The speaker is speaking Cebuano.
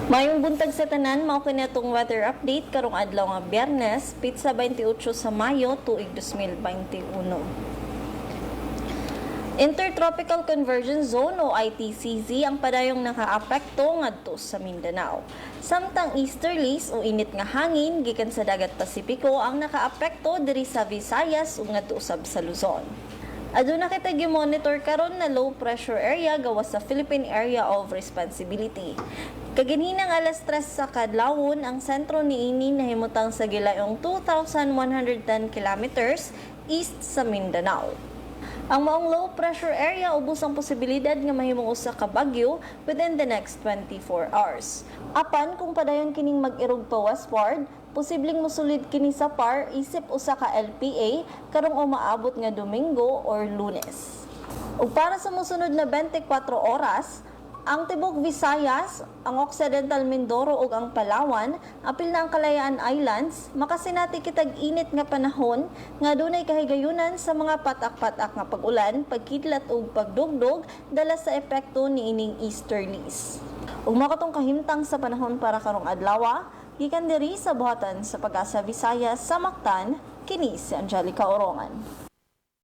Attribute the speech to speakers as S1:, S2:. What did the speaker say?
S1: Maayong buntag sa tanan, mao kini atong weather update karong adlaw nga Biyernes, pitsa 28 sa Mayo, tuig 2021. Intertropical Convergence Zone o ITCZ ang padayong nakaapekto ngadto sa Mindanao. Samtang easterlies o init nga hangin gikan sa dagat Pasipiko ang nakaapekto diri sa Visayas ug ngadto usab sa Luzon. Aduna kita gi-monitor karon na low pressure area gawas sa Philippine Area of Responsibility. Kaginhinang alas 3 sa kadlawon, ang sentro niini nahimutang sa gilayong 2,110 kilometers east sa Mindanao. Ang maong low pressure area, ubos ang posibilidad nga mahimong usa ka bagyo within the next 24 hours. Apan kung padayon kining mag-irog pa westward, posibleng mosulid kini sa PAR isip usa ka LPA karong umaabot nga Domingo or Lunes. Ug para sa mosunod na 24 oras, ang tibok Visayas, ang Occidental Mindoro ug ang Palawan, apil na ang Kalayaan Islands, makasinati kitag init nga panahon nga dunay kahigayunan sa mga patak-patak nga pag-ulan, pagkidlat ug pagdugdog dala sa epekto niining easterlies. Ug mao katong kahimtang sa panahon para karong adlaw, gikan diri sa buhatan sa Pag-asa Visayas sa Mactan, kini si Angelica Orongan.